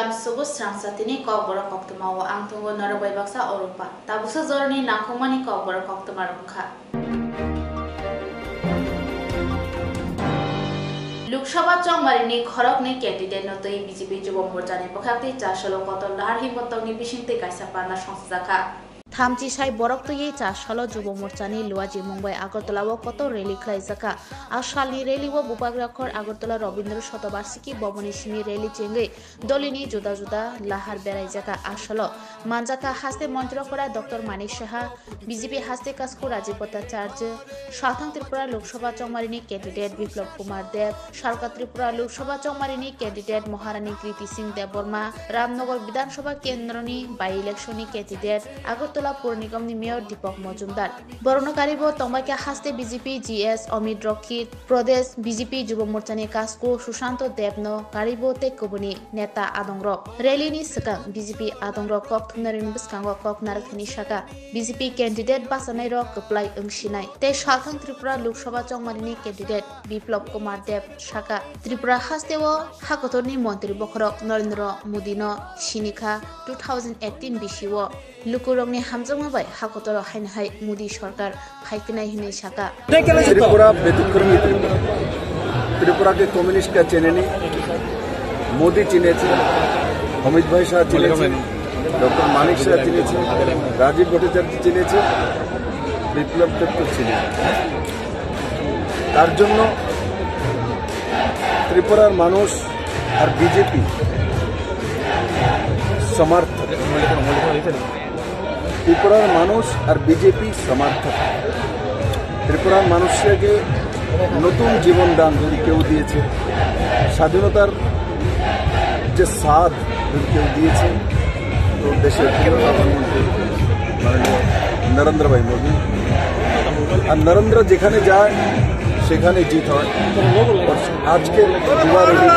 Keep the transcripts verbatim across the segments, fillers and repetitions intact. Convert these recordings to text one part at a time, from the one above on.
Subu srangsa tini kokborok koktwma o ang tongo norok bai baksa Oropa. Tabuksa jorani nangkukmani kokborok koktwma rok wngkha. Lok Sabha chongmarini khoroknwi candidate no twi B J P Jubo Morchani bwkhak tei chasolo kotor lahar himbo tongni bisingtwi kaisa panda songchajakha. Thamchi sai borok twiwi chasolo Jubo Morchani luaji mungbai Agartala o kotor rally khlaijakha. A salni rally o Bubagrakhor Agartala Rabindra Shatabarshiki Bhavan ni simi rally chengwi dolini juda juda lahar beraijakha. A salo manjakha haste Montri Okora Doctor Manik Saha, B J P haste Kasku Rajiv Bhattacharya, Salthang Tripura Lok Sabha chongmarini candidate Biplab Kumar Deb, Salka Tripura Lok Sabha chongmarini candidate Maharani Kriti Singh Debbarma, Ramnagar Bidhan Sabha kendroni by-election ni candidate Agartala Pur Nigam ni Mayor Deepak Majumdar. Borokno karibo tongbaikha haste B J P G S Amit Rokhi, Pradesh B J P Jubo Morchani Kasku Sushanto Debno karibo tei kubuni neta adongrok. Rally ni swkang B J P adongrok kok thumnairokni bwskango kok narwkthani saka. B J P candidate bachanairok kwplai wngsinai tei Salthang Tripura Lok Sabha chongmarini candidate Biplab Kumar Deb saka, Tripura hasteo hakotorni montri bokhorok Narendra Modino sinikha two thousand eighteen bisio lukurokni hamjakma bai hakotoro haino hai Modi sorkar phaiphinai hwnwi saka. Tripura ব্যতিক্রমী ত্রিপুরা। ত্রিপুরাকে কমিউনিস্টরা চেনেনি, মোদি চিনেছে, অমিত ভাই শাহ চিনেছে, ডক্টর মানিক শাহ চিনেছে, রাজীব ভট্টাচার্য চিনেছে, বিপ্লব দেব তো চিনেছে। তার জন্য ত্রিপুরার মানুষ আর বিজেপি সমর্থক। ত্রিপুরার মানুষ আর বিজেপি সমর্থক। ত্রিপুরার মানুষকে নতুন জীবন দান কেউ দিয়েছে, স্বাধীনতার যে স্বাদ কেউ দিয়েছে, তো দেশের প্রধানমন্ত্রী মাননীয় নরেন্দ্র ভাই মোদী। আর নরেন্দ্র যেখানে যায়, সেখানে জিত হয়। আজকে যুব র‍্যালি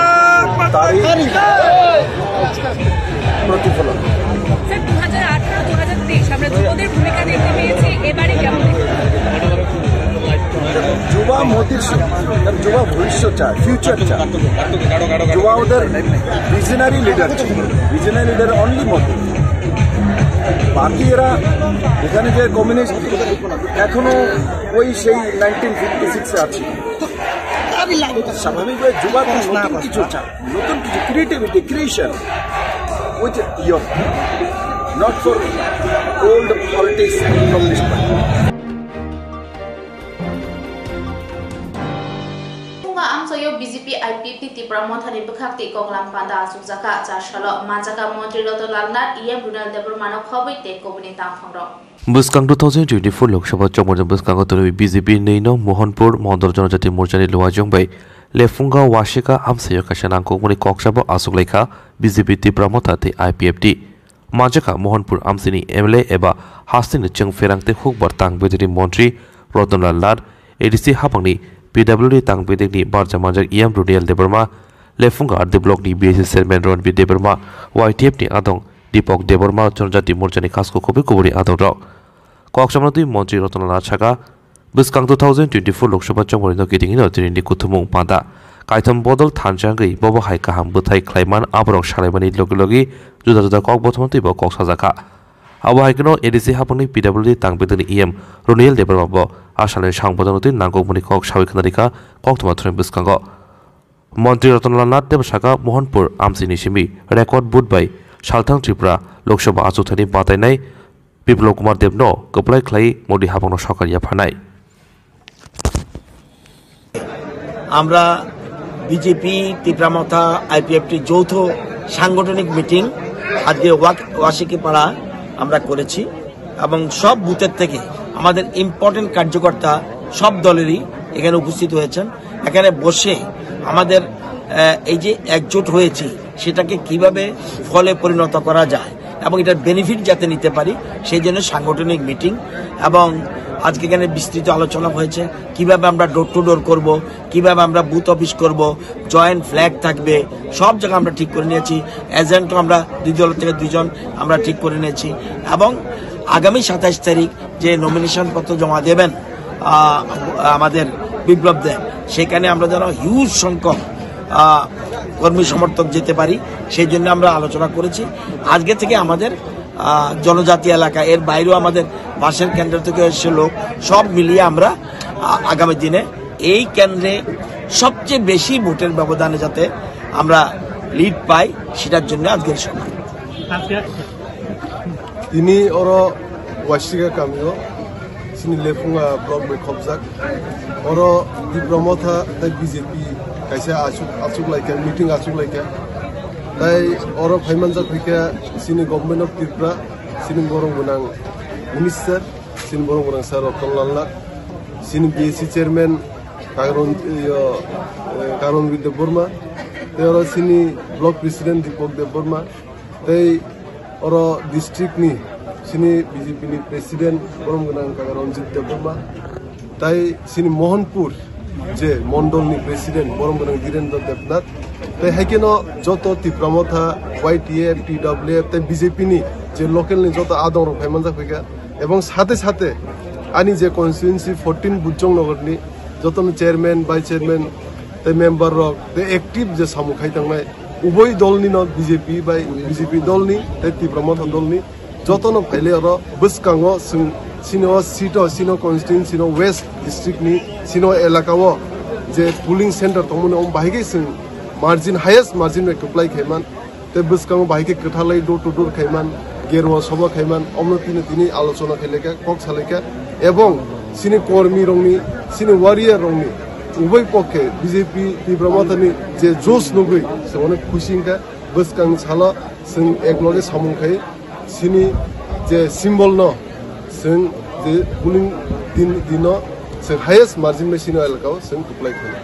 তারই প্রতিফলন। স্যার, দু হাজার আঠারো দু হাজার তেইশ আমরা যুবদের ভূমিকা দেখতে পেয়েছি, এবারে কেমন? যুবা মোদির সঙ্গে, যুবা ভবিষ্যৎ চায়, ফিউচার চায়। যুবা ওদের visionary leader, visionary leader only Modi. বাকি এরা এখানে যে কমিউনিস্ট, এখনো ওই সেই নাইনটিন ফিফটি সিক্সে আছে। স্বাভাবিকভাবে যুবা তো নতুন কিছু চায়, নতুন কিছু, creativity, creation, with young, not for old politics from this party. Phunga amchaio B J P I P F T Tipra Mothani bwkhak tei koklam panda achukjakha, chasalo manjakha Montri Ratan Lal Nath, E M Runil Debbarmano khobwi tei kubuni tangphongrok. Bwskang two thousand twenty-four Lok Sabha chongmani bwskango tonwi B J P nwi no Mohanpur Mondol Jonojati Morchani Luajong bai Lephunga Wasika amsaio kaisa nangkukmani kok sabo achuk laikha B J P Tipra Motha tei I P F T. Manjakha Mohanpur amsini M L A eba hasteni chwng pherang tei hukbar tang bedekni montri Ratan Lal Nath, A D C hapangni P W D tang bedekni barja manjak E M Runil Debbarma, Lephunga R D blockni B S C chairman Ranbir Debbarma, Y T F ni adong Deepak Debbarma, Jonojati Morchani Khasko Khobwi Kubuni adongrok. Kok samano twi Montri Ratan Lal Nath saka, bwskang two thousand twenty-four Lok Sabha chongmani no kiting hino tinini kuthumung panda. Kaithom bodol thansa wngwi bobo hai kaham bwthai khlaiman aborok salaimani logi logi juda juda kok bothomno twibo kok sajakha. Abo hai kheno A D C hapangni P W D tang bedekni E M Runil Debbarma bo a salni sang bothomno twi nangkukmani kok sawi khna rikha koktwma thani bwskango. Montri Ratan Lal Nath tei bwsaka Mohanpur amsini simi record vote bai Salthang Tripura Lok Sabha achukthani batainai Biplab Kumar Debno kwplai khlai Modi hapangno sokar yapharnai. আমরা বিজেপি, তিপ্রা মথা, আইপিএফটি যৌথ সাংগঠনিক মিটিং আজকে ওয়াক-, ওয়াসিকিপাড়া আমরা করেছি এবং সব বুথের থেকে আমাদের ইম্পর্টেন্ট কার্যকর্তা সব দলেরই এখানে উপস্থিত হয়েছেন। এখানে বসে আমাদের, আহ, এই যে একজোট হয়েছি, সেটাকে কিভাবে ফলে পরিণত করা যায় এবং এটার বেনিফিট যাতে নিতে পারি, সেই জন্য সাংগঠনিক মিটিং। এবং আজকে এখানে বিস্তৃত আলোচনা হয়েছে কিভাবে আমরা ডোর টু ডোর করব, কিভাবে আমরা বুথ অফিস করব, জয়েন্ট ফ্ল্যাগ থাকবে, সব জায়গা আমরা ঠিক করে নিয়েছি। এজেন্টও আমরা দুই দল থেকে দুইজন আমরা ঠিক করে নিয়েছি এবং আগামী সাতাইশ তারিখ যে নমিনেশন পত্র জমা দেবেন, আহ, আমাদের বিপ্লব দেব, সেখানে আমরা যেন হিউজ সংখ্যক, আহ, কর্মী সমর্থক যেতে পারি, সেই জন্য আমরা আলোচনা করেছি। আজকে থেকে আমাদের আহ, জনজাতি এলাকা, এর বাইরেও আমাদের বাসের কেন্দ্র থেকে এসে লোক, সব মিলিয়ে আমরা আ-, আগামী দিনে এই কেন্দ্রে সবচেয়ে বেশি ভোটের ব্যবধানে যাতে আমরা লিড পাই, সেটার জন্য আজকের সভা। Tini oro Waisika kamio, chini Lephunga block bai khopjak. Oro Tipra Motha tei B J P kaisa achuk, achuk laikha, meeting achuk laikha. Tai oro phaimanjak phaikha chini Government of Tripura, chini borok gwnang minister, chini borok gwnang sir Ratan Lal Nath, chini B S C chairman Karon, iyo, eh, Karon Debbarma, tei oro chini block president Deepak Debbarma, tei oro district ni chini B J P ni president borom gwnang kaka Ranjit Debbarma, tai chini Mohanpur je mondol ni president borom gwnang Dhirendra Debnath, tai haikeno joto Tipra Motha, Y T F, T W F, tai B J P ni je local ni joto adong rok phaimanjak phaikha, ebong sate sate ani je constituency fourteen Bujong Nagar ni joto ni chairman, vice chairman, tai member rok, tai active je samung khai tangnai, uboi dol ni no B J P bai B J P dol ni, tai Tipra Motha dol ni, joto no phaile oro bwskango chwng chini o seat o, chini o constituency no West district ni chini o elaka o je polling center tongmani, omo bahai khe chwng margin, highest margin bai kwplai khaiman. Tei bwskango bahai khe kwthalai door to door khaiman, gerwa soba khaiman, omno tini tini alochona khailai kha, kok salai kha, ebong chini kormi rokni, chini warrior rokni uboi pokhe B J P Tipra Mothani je josh nugwi se onek khusi wngkha. Bwskang salo chwng ekloge samung khai chini je symbol no chwng je polling din, dino chwng highest margin bai chini elaka o chwng kwplai khainai.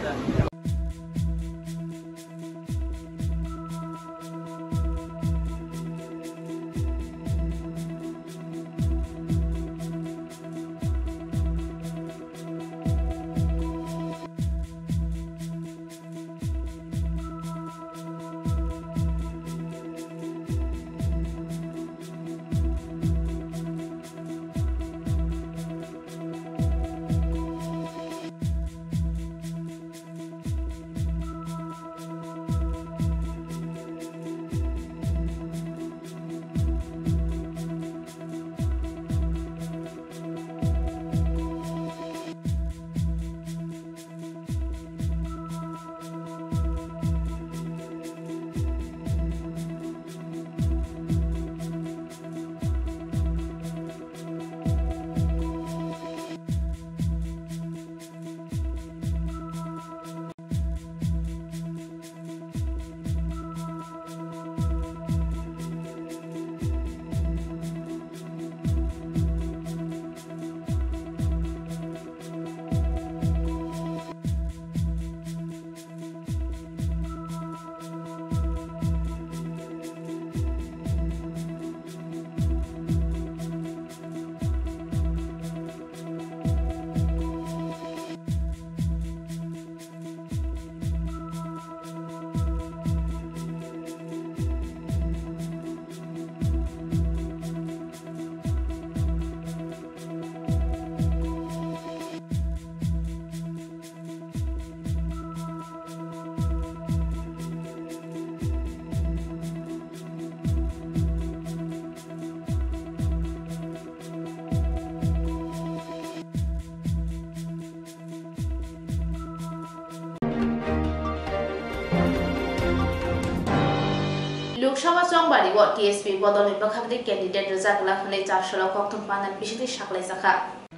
Lok Sabha chongbari o T S P bodolni bwkhakni candidate rwjak lakhani char salo kokthum pandan bisingtwi saklaijakha.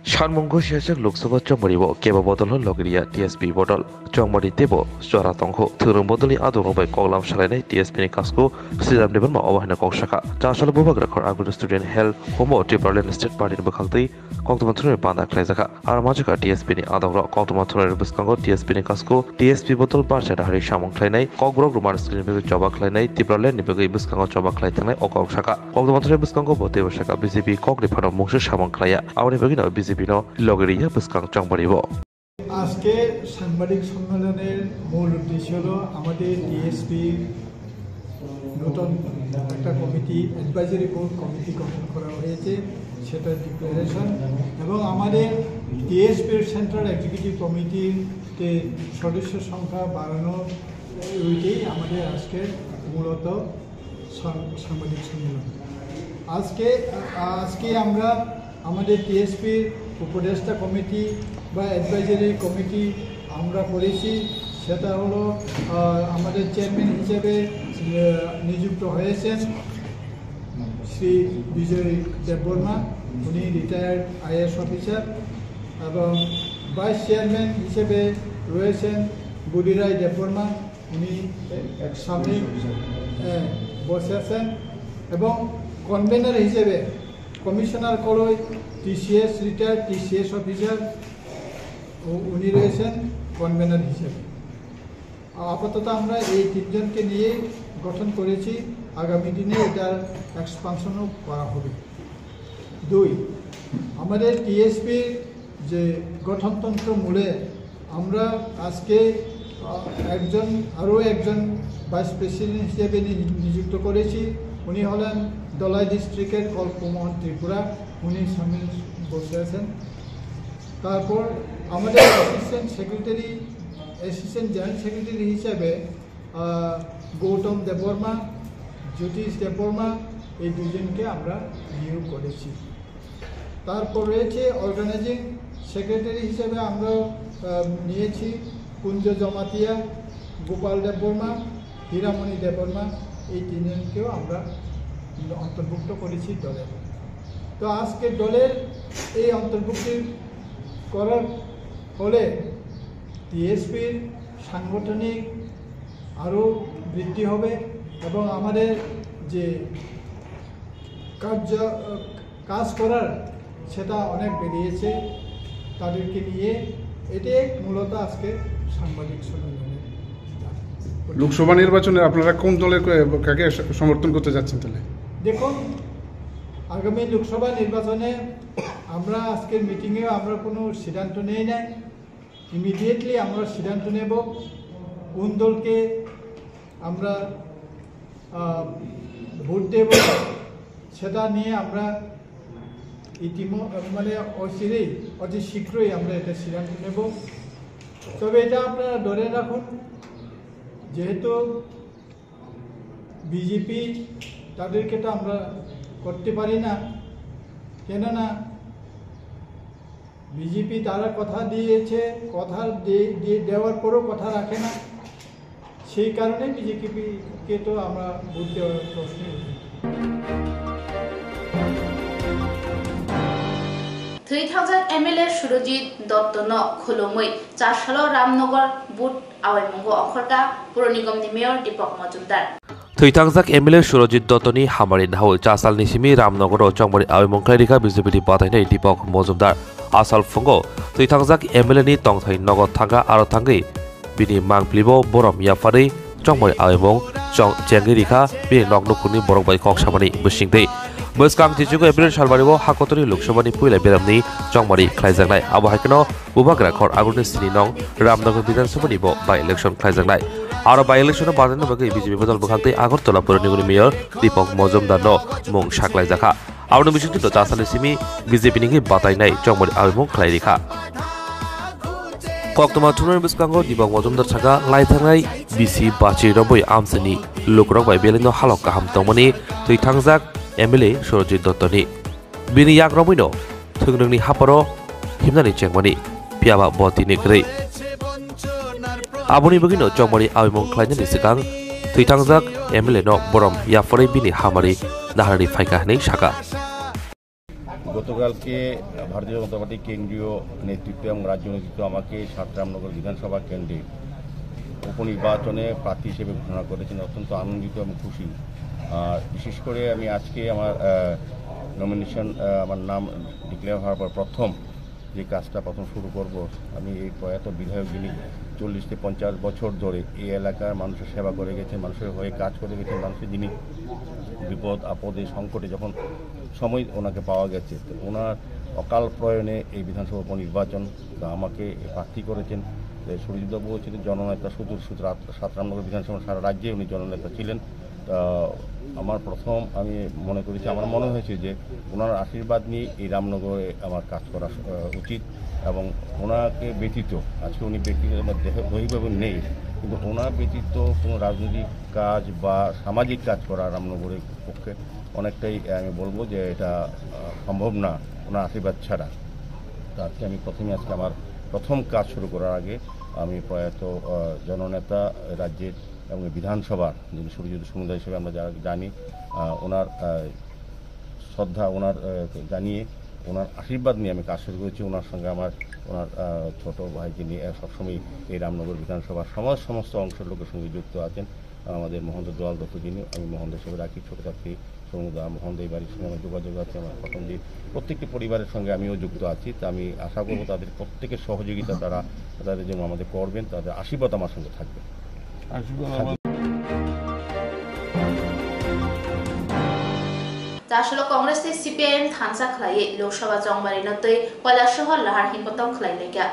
Sanmung gosiaswk Lok Sabha chongbari o kebo bodol no logi riya T S P bodol. Chongbari teibo chora tongkho. Thwrwng bodolni adongrok bai koklam salainai T S P ni kasku Sriram Debbarma obo haino kok sakha. Char salo bubagra khor Agro Student Health Home o Tipraland State Party ni bwkhaktwi koktwma thwrwngni panda khlaijakha. Aro manjakha T S P ni adongrok koktwma thwrwngni bwskango T S P ni kasku T S P bodol barsa dahari samung khlainai, kokborok Roman script ni bagwi choba khlainai, Tipraland ni bagwi bwskango choba khlai thangnai o kok sakha. Koktwma thwrwngni bwskango bo teibo sakha B J P kokni phano mungsa samung khlaiya. Aboni bagwino B J P no logi riya bwskang chongbari o. আজকে সাংবাদিক সম্মেলনের মূল উদ্দেশ্য হলো আমাদের টিএসপি নতুন একটা committee, advisory board committee গঠন করা হয়েছে, সেটার ডিক্লারেশন এবং আমাদের টিএসপির সেন্ট্রাল এক্সিকিউটিভ কমিটিতে সদস্য সংখ্যা বাড়ানোর ওইটাই আমাদের আজকের মূলত সাং- সাংবাদিক সম্মেলন। আজকে আজকে আমরা আমাদের টিএসপির উপদেষ্টা কমিটি বা অ্যাডভাইজারি কমিটি আমরা করেছি। সেটা হলো, আহ, আমাদের চেয়ারম্যান হিসেবে, আহ, নিযুক্ত হয়েছেন শ্রী বিজয় দেববর্মা, উনি রিটায়ার্ড আইএএস অফিসার, এবং ভাইস চেয়ারম্যান হিসেবে রয়েছেন বুধি রায় দেববর্মা, উনি সামনে, আহ, বসে আছেন, এবং কনভেনার হিসেবে কমিশনার কলই, টিসিএস, রিটায়ার্ড টিসিএস অফিসার, উ- উনি রয়েছেন কনভেনার হিসেবে। আপাতত আমরা এই তিনজনকে নিয়ে গঠন করেছি, আগামী দিনে এটার এক্সপানশনও করা হবে। দুই, আমাদের টিএসপির যে গঠনতন্ত্র মূলে আমরা আজকে, আহ, একজন, আরও একজন ভাইস প্রেসিডেন্ট হিসেবে নি- নিযুক্ত করেছি। উনি হলেন ধলাই ডিস্ট্রিক্টের কল্পমোহন ত্রিপুরা, উনি সামনে বসে আছেন। তারপর আমাদের assistant secretary, assistant joint secretary হিসেবে, আহ, গৌতম দেববর্মা, জ্যোতিষ দেববর্মা, এই দুজনকে আমরা নিয়োগ করেছি। তারপর রয়েছে অর্গানাইজিং সেক্রেটারি হিসেবে আমরা, আহ, নিয়েছি কুঞ্জ জমাতিয়া, গোপাল দেববর্মা, হীরামণি দেববর্মা, এই তিনজনকেও আমরা অন্তর্ভুক্ত করেছি দলে। তো আজকে দলের এই অন্তর্ভুক্তি করার ফলে টিএসপির সাংগঠনিক আরও বৃদ্ধি হবে এবং আমাদের যে কার্য কাজ করার সেটা অনেক বেরিয়েছে। তাদেরকে নিয়ে এটাই মূলত আজকে সাংবাদিক সম্মেলনের। লোকসভা নির্বাচনে আপনারা কোন দলের কে- কাকে স- সমর্থন করতে যাচ্ছেন তাহলে? দেখুন, আগামী লোকসভা নির্বাচনে আমরা আজকের মিটিংয়ে আমরা কোনো সিদ্ধান্ত নেই নাই। ইমিডিয়েটলি আমরা সিদ্ধান্ত নেব কোন দলকে আমরা, আহ, ভোট দেব, সেটা নিয়ে আমরা ইতিম- মানে অচিরেই, অতি শীঘ্রই আমরা এটা সিদ্ধান্ত নেব। তবে এটা আপনারা ধরে রাখুন, যেহেতু বিজেপি, তাদেরকে তো আমরা করতে পারি না, কেননা বিজেপি তারা কথা দিয়েছে, কথা দিয়ে- দিয়ে- দেওয়ার পরও কথা রাখে না, সেই কারণে বিজেপিকে তো আমরা ভোট দেওয়ার প্রশ্নই উঠে না। Thwi thangjak M L A Surojit Dotto no khulumwi chasalo Ramnagar booth awaimungo ongkhorkha Puro Nigom ni Mayor Deepak Majumdar. Thwi thangjak M L A Surojit Dotto ni hamari nahoi chasalni simi Ramnagar o chongmari awaimung khlai rikha B J P ni batainai Deepak Majumdar. Asal phungo thwi thangjak M L A ni tongthai nogo thangkha, aro thangwi bini mangpili bo borom yapharwi chongmari awaimung chong- chengwi rikha bini nok nukhungni borok bai kok samani bisingtwi. Bwskang chichugo April salmari o Hakotoni Lok Sabha ni puila beramni chongmari khlaijaknai. Abo hai kheno Bubagra khor agulni sini nong Ramnagar Bidhan Sabha ni bo by election khlaijaknai. Aro by election o bataina bagwi B J P bodol bwkhak tei Agartala Puro Nigom ni Mayor Deepak Majumdar no mung saklaijakha. Aboni bisingtwi no chasani simi B J P ni wngwi batainai chongmani awaimung khlai rikha. Koktwma thumnani bwskango Deepak Majumdar saka laithangnai bisi bachi romwi amchaini lukurok bai belai no halok kaham tongmani thwi thangjak M L A Surojit Dotto ni. Bini yak romwi no thwngrwngni haparo himnani chengmani, phiyaba bo tini kwrwi. Aboni bagwino chongmani awaimung khlainani swkang thwi thangjak M L A no borom yapharwi bini hamari naharwi phaikha hwnwi sakha. গতকালকে ভারতীয় জনতা পার্টি কেন্দ্রীয় নেতৃত্ব এবং রাজ্য নেতৃত্ব আমাকে সাত রামনগর বিধানসভা কেন্দ্রে উপনির্বাচনে প্রার্থী হিসেবে ঘোষণা করেছেন। অত্যন্ত আনন্দিত এবং খুশি। আর বিশেষ করে আমি আজকে আমার নমিনেশন, আমার নাম ডিক্লেয়ার হওয়ার পর প্রথম যে কাজটা প্রথম শুরু করব, আমি এই প্রয়াত বিধায়ক যিনি চল্লিশ থেকে পঞ্চাশ বছর ধরে এই এলাকার মানুষের সেবা করে গেছেন, মানুষের হয়ে কাজ করে গেছেন, মানুষের যিনি বিপদ আপদে সংকটে যখন সময় ওনাকে পাওয়া গেছে, তো ওনার অকাল প্রয়াণে এই বিধানসভা উপনির্বাচন, তো আমাকে প্রার্থী করেছেন। তো সুরজিৎবাবু হচ্ছেন জননেতা, সুদূর সুদূর আত- সাত রামনগর বিধানসভা, সারা রাজ্যে উনি জননেতা ছিলেন। আহ, আমার প্রথম, আমি মনে করেছি, আমার মনে হয়েছে যে ওনার আশীর্বাদ নিয়ে এই রামনগরে আমার কাজ করা, আহ, উচিত। এবং ওনাকে ব্যতীত, আজকে উনি ব্যক্তিগত আমার দেহ-, দৈহিকভাবে নেই, কিন্তু ওনার ব্যতীত কোনো রাজনৈতিক কাজ বা সামাজিক কাজ করা রামনগরের পক্ষে অনেকটাই, আমি বলবো যে এটা, আহ, সম্ভব না ওনার আশীর্বাদ ছাড়া। তো আজকে আমি প্রথমে, আজকে আমার প্রথম কাজ শুরু করার আগে আমি প্রয়াত, আহ, জননেতা, রাজ্যের এবং বিধানসভার যিনি সুযোগ্য সমুদায় হিসেবে আমরা যারা জানি, আহ, ওনার, আহ, শ্রদ্ধা ওনার, আহ, জানিয়ে ওনার আশীর্বাদ নিয়ে আমি কাজ শুরু করেছি। ওনার সঙ্গে আমার, ওনার, আহ, ছোট ভাই যিনি, আহ, সবসময় এই রামনগর বিধানসভার সমাজ সমস্ত অংশের লোকের সঙ্গে যুক্ত আছেন, আমাদের মহেন্দ্র দোয়াল দত্ত যিনি, আমি মহেন্দ্র হিসেবে রাখি, ছোট চাকরি সমুদা মহেন্দ্র এই বাড়ির সঙ্গে আমার যোগাযোগ আছে। আমার প্রথম দিন প্রত্যেকটি পরিবারের সঙ্গে আমিও যুক্ত আছি। তো আমি আশা করব তাদের প্রত্যেকের সহযোগিতা তারা, তাদের জন্য আমাদের করবেন, তাদের আশীর্বাদ আমার সঙ্গে থাকবে। আশীর্বাদ আমার Chasalo Congress tei C P I M thansa khlaiwi Lok Sabha chongmari no twi Koilashahar lahar hinbotong khlai laikha.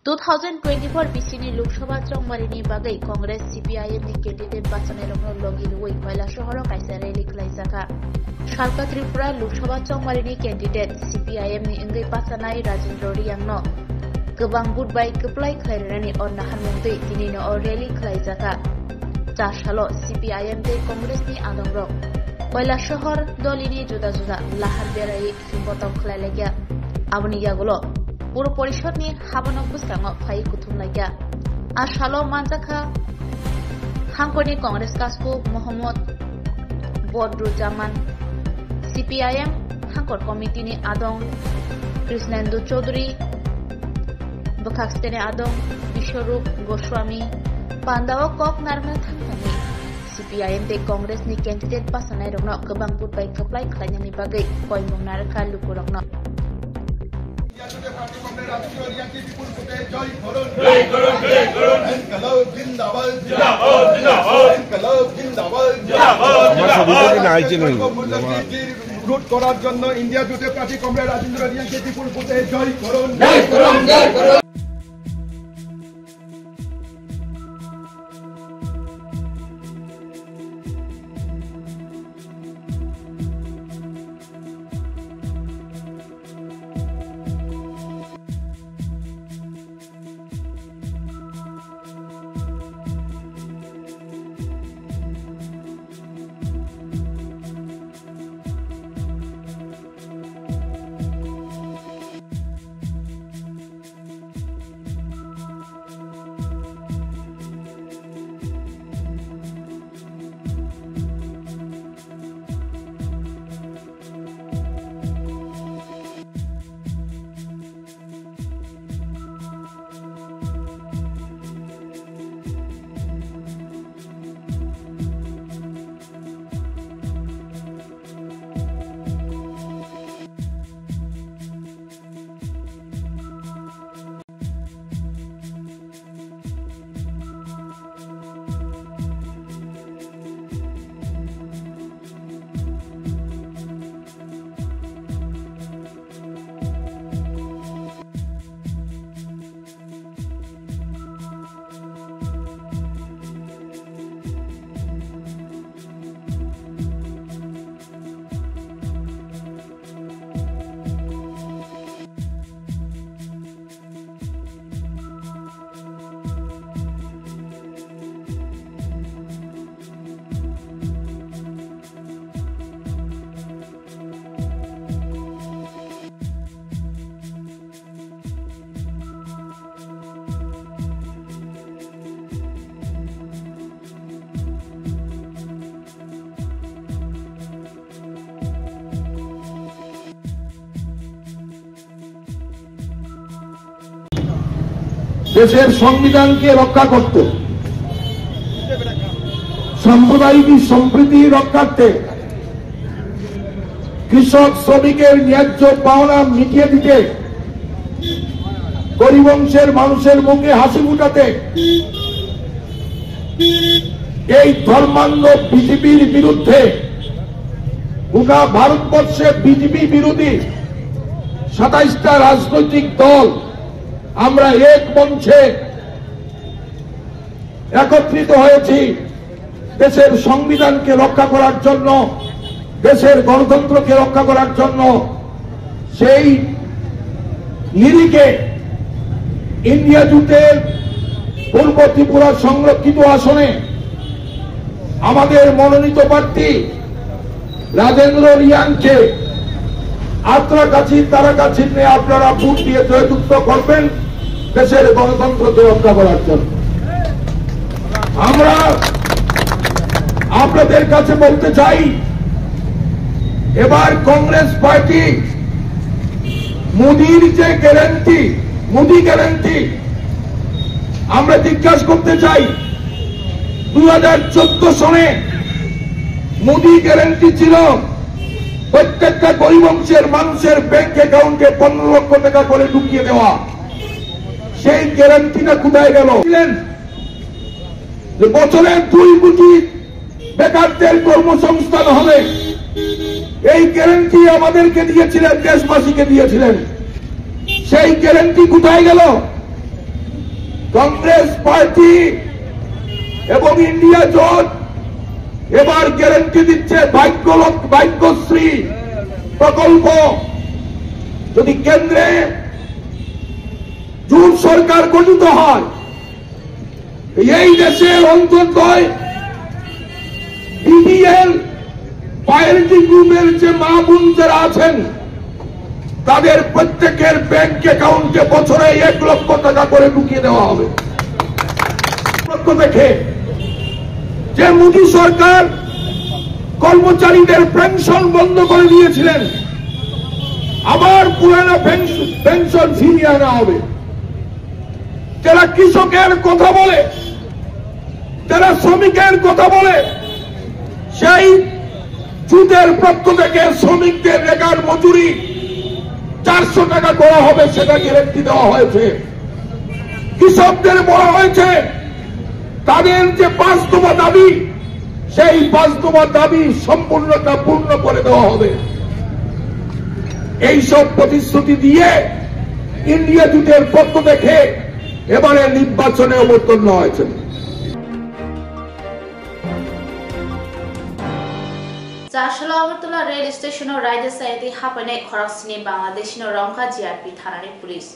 Two thousand twenty-four bisini Lok Sabha chongmari ni bagwi Congress C P I M ni candidate bachanairokno logi rwui Koilashaharo kaisa rally khlaijakha. Salka Tripura Lok Sabha chongmari ni candidate C P I M ni wngwi bachanai Rajendra Reang no kwbang vote bai kwplai khlai rwnani o naharmung twi tini no o rally khlaijakha. Chasalo C P I M tei Congress ni adongrok Koilashahar dolini juda juda lahar berai hinbotong khlai laikha. Aboni yagulo Puro Porishod ni habanok bwskango phai kuthum laikha. A salo manjakha Hangkorni Congress kasku Mohammad Bodruzzaman, C P I M Hangkor Committee ni adong Krishnendu Chaudhary, bwkhak steni adong Biswarup Goswami, pandao kok narwkna thang thangwi C P I M tei Congress ni candidate bachanairokno kwbang vote bai kwplai khlainani bagwi koimung narwkha lukurokno. আমার সভাপতি না আইছে নই। রুট করার জন্য ইন্ডিয়া জোটের প্রার্থী কমরেড রাজেন্দ্র রিয়াংকে বিপুল ভোটে জয় করুন। দেশের সংবিধানকে রক্ষা করতে, সাম্প্রদায়িক সম্প্রীতি রক্ষার্থে, কৃষক শ্রমিকের ন্যায্য পাওনা মিটিয়ে দিতে, গরিব অংশের মানুষের মুখে হাসি ফুটাতে এই ধর্মান্ধ বিজেপির বিরুদ্ধে গোটা ভারতবর্ষে বিজেপি বিরোধী সাতাইশটা রাজনৈতিক দল আমরা এক মঞ্চে একত্রিত হয়েছি। দেশের সংবিধানকে রক্ষা করার জন্য, দেশের গণতন্ত্রকে রক্ষা করার জন্য সেই নিরিখে ইন্ডিয়া জোটের পূর্ব ত্রিপুরা সংরক্ষিত আসনে আমাদের মনোনীত প্রার্থী রাজেন্দ্র রিয়াংকে আত্রাগাছি তারাগা চিহ্নে আপনারা ভোট দিয়ে জয়যুক্ত করবেন দেশের গণতন্ত্রকে রক্ষা করার জন্য। আমরা আপনাদের কাছে বলতে চাই, এবার কংগ্রেস পার্টি মোদির যে গ্যারান্টি, মোদি গ্যারান্টি, আমরা জিজ্ঞাসা করতে চাই, দুই হাজার চোদ্দ সনে মোদি গ্যারান্টি ছিল প্রত্যেকটা গরিব অংশের মানুষের ব্যাংক অ্যাকাউন্টে পনেরো লক্ষ টাকা করে ঢুকিয়ে দেওয়া। সেই গ্যারান্টিটা কোথায় গেল? যে বছরে দুই কোটি বেকারদের কর্মসংস্থান হবে, এই গ্যারান্টি আমাদেরকে দিয়েছিলেন, দেশবাসীকে দিয়েছিলেন। সেই গ্যারান্টি কোথায় গেল? কংগ্রেস পার্টি এবং ইন্ডিয়া জোট এবার গ্যারান্টি দিচ্ছে ভাগ্যলক-, ভাগ্যশ্রী প্রকল্প। যদি কেন্দ্রে জোট সরকার গঠিত হয়, এই দেশের অন্তত বিপিএল প্রায়োরিটি গ্রুপের যে মা বোন যারা আছেন, তাদের প্রত্যেকের ব্যাংক অ্যাকাউন্টে বছরে এক লক্ষ টাকা করে ঢুকিয়ে দেওয়া হবে। পক্ষ থেকে যে মোদী সরকার কর্মচারীদের পেনশন বন্ধ করে দিয়েছিলেন, আবার পুরানো পেনশ-, পেনশন ফিরিয়ে আনা হবে। যারা কৃষকের কথা বলে, যারা শ্রমিকের কথা বলে, সেই জোটের পক্ষ থেকে শ্রমিকদের রেগার মজুরি চারশো টাকা করা হবে, সেটা গ্যারান্টি দেওয়া হয়েছে। কৃষকদের বলা হয়েছে, তাদের যে পাঁচ দফা দাবি, সেই পাঁচ দফা দাবি সম্পূর্ণটা পূর্ণ করে দেওয়া হবে। এই সব প্রতিশ্রুতি দিয়ে ইন্ডিয়া জোটের পক্ষ থেকে এবারে নির্বাচনে অবতীর্ণ হয়েছে। Chasalo Agartala rail station-o raida chayatwi hapainai khorok sini Bangladeshi-no romkha G R P thanani police.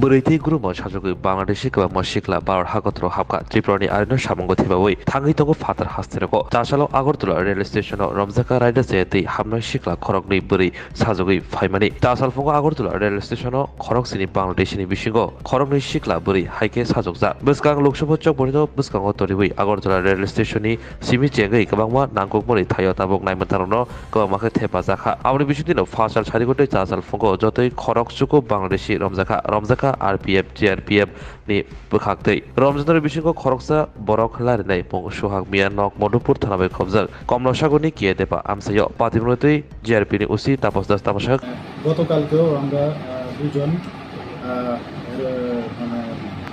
Bwrwi tei gurumo sajagwi Bangladeshi kwbangma sikla Bharat hakotoro hapkha. Tripurani arino samungo thibawi thangwi tongo phatar hasterogo. Chasalo Agartala rail station-o romjakha raida chayatwi hapnai sikla khoroknwi bwrwi sajagwi phaimani. Chasal phungo Agartala rail station-o khorok sini Bangladeshini bisingo khoroknwi sikla bwrwi hai khe sajokjak. Bwskang Lok Sabha chokbarino bwskango toriwi Agartala rail station-ni simi chengwi kwbangma nangkukmani thaio tabuk naimwtangrokno kwbangma khe thepajakha. Aboni bisingtwino phasal sari gotwi chasal phungo jotoi khorok chuku Bangladeshi romjakha, romjakha R P F, G R P F ni bwkhaktwi. Romjaknai bisingo khoroksa borok larinai mung Suhak Mia, nok Madhupur thana bai khobjak. Komlosagorni K A Deba amchaio. Patimrwitwi G R P ni O C Tapas Das Tamasa. গতকালকেও আমরা, আহ, দুজন, আহ, এর, মানে,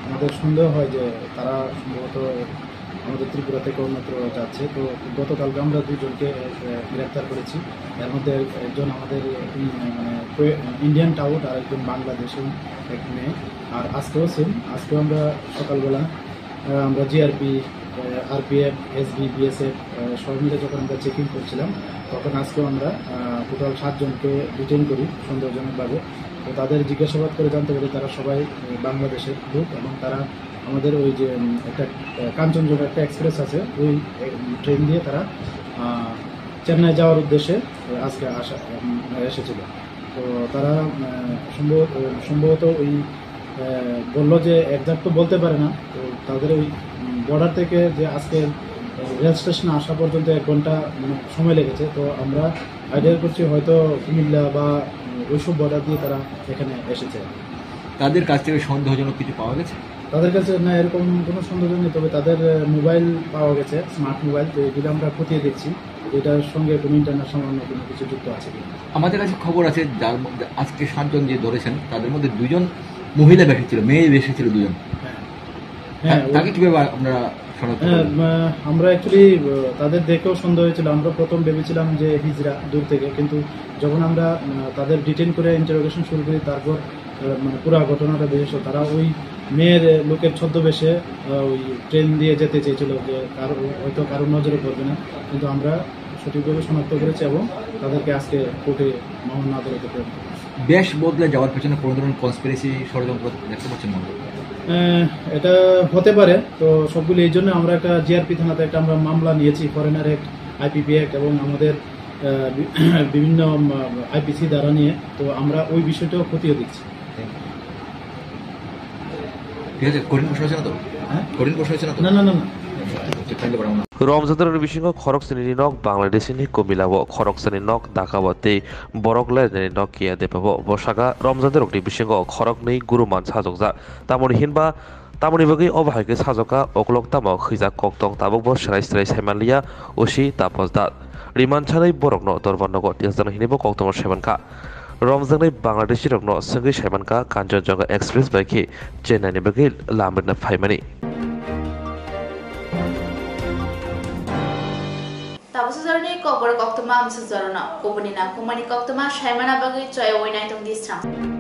আমাদের সন্দেহ হয় যে তারা সম্ভবত আমাদের ত্রিপুরা থেকে অন্যত্র যাচ্ছে। তো গতকালকে আমরা দুজনকে, আহ, গ্রেপ্তার করেছি। এর মধ্যে একজন আমাদের, উম, মানে, কো-, ইন্ডিয়ান টাউট আর একজন বাংলাদেশি এক মেয়ে। আর আজকেও সেম, আজকেও আমরা সকালবেলা আহ, আমরা জিআরপি, আহ, আরপিএফ, এসবি, বিএসএফ, আহ, সবাই মিলে যখন আমরা চেকিং করছিলাম, তখন আজকেও আমরা, আহ, টোটাল সাতজনকে ডিটেইন করি সন্দেহজনকভাবে। তো তাদের জিজ্ঞাসাবাদ করে জানতে পারি তারা সবাই, আহ, বাংলাদেশের লোক এবং তারা আমাদের ওই যে, উম, একটা, আহ, কাঞ্চনজঙ্ঘা একটা এক্সপ্রেস আছে, ওই, আহ, ট্রেন দিয়ে তারা, আহ, চেন্নাই যাওয়ার উদ্দেশ্যে, আহ, আজকে আসা, উম, এসেছিল। তো তারা, আহ, সম্ভবত, সম্ভবত ওই, আহ, বললো যে একজ্যাক্ট তো বলতে পারে না, তো তাদের ওই, উম, বর্ডার থেকে যে আজকে, আহ, রেল স্টেশনে আসা পর্যন্ত এক ঘন্টা, মানে, সময় লেগেছে। তো আমরা আইডিয়া করছি হয়তো কুমিল্লা বা, উম, ওইসব বর্ডার দিয়ে তারা এখানে এসেছে। তাদের কাছ থেকে সন্দেহজনক কিছু পাওয়া গেছে? তাদের কাছে না, এরকম কোনো সন্দেহ নেই, তবে তাদের, আহ, মোবাইল পাওয়া গেছে, স্মার্ট মোবাইল, তো এগুলো আমরা খতিয়ে দেখছি। এটার সঙ্গে কোনো ইন্টারন্যাশনাল অন্য কোনো কিছু যুক্ত আছে কিনা। আমাদের কাছে খবর আছে, যার মধ্যে আজকে সাতজন যে ধরেছেন, তাদের মধ্যে দুজন মহিলা বেশি ছিল, মেয়ে বেশি ছিল দুজন। হ্যাঁ। হ্যাঁ, তা-, ওই তাকে কিভাবে আপনারা শনাক্ত হ্যাঁ, করলেন? আহ, আমরা অ্যাকচুয়ালি, আহ, তাদের দেখেও সন্দেহ হয়েছিল। আমরা প্রথম ভেবেছিলাম যে হিজড়া দূর থেকে, কিন্তু যখন আমরা, আহ, তাদের ডিটেইন করে ইন্টারোগেশন শুরু করি, তারপর, আহ, মানে, পুরা ঘটনাটা বেরিয়ে এসে তারা ওই মেয়ের লোকের ছদ্মবেশে, আহ, ওই ট্রেন দিয়ে যেতে চেয়েছিল, যে কারো, হয়তো কারোর নজরে পড়বে না, কিন্তু আমরা সঠিকভাবে শনাক্ত করেছি এবং তাদেরকে আজকে কোর্টে মহামান্য আদালতে প্রেরণ করেছি। দেশ বদলে যাওয়ার পেছনে কোনো ধরনের কনস্পিরেসি ষড়যন্ত্র দেখতে পাচ্ছেন মনে হয়? আহ, এটা হতে পারে। তো সবগুলি এই জন্য আমরা একটা জিআরপি থানাতে একটা আমরা মামলা নিয়েছি, ফরেনার অ্যাক্ট, আইপিপি অ্যাক্ট এবং আমাদের, আহ, বি-, বিভিন্ন, উম, আইপিসি ধারা নিয়ে। তো আমরা ওই বিষয়টাও খতিয়ে দেখছি। ঠিক আছে, কঠিন প্রশ্ন হয়েছে না তো? হ্যাঁ? কঠিন প্রশ্ন হয়েছে না তো? না, না, না, না। আচ্ছা, তাহলে বড় মনে হয়। Romjak rokni bisingo khoroksani nok Bangladesh ni komila o, khoroksani nok Dhaka o tei borok lerni nok kiya Depha o. Bo saka romjak rokni bisingo khoroknwi guruman sajokjak. Tamoni hinba, tamoni bagwi obo hai khe sajokha, uklok tamo khwijak kok tong, tabukbo swrai swrai saimanliya, usi tapos dat. Riman sanwi borokno dorbar nogo tinsajak hinwi bo koktwma saimankha. Romjaknai Bangladeshi rokno swngwi saimankha Kanchanjunga Express bai khe Chennai ni bagwi lam rwna phaimani. Tabuk sajorni kokborok koktwma amsuk jorano, kubuni nangkukmani koktwma saimana bagwi choya wai naitong di sram.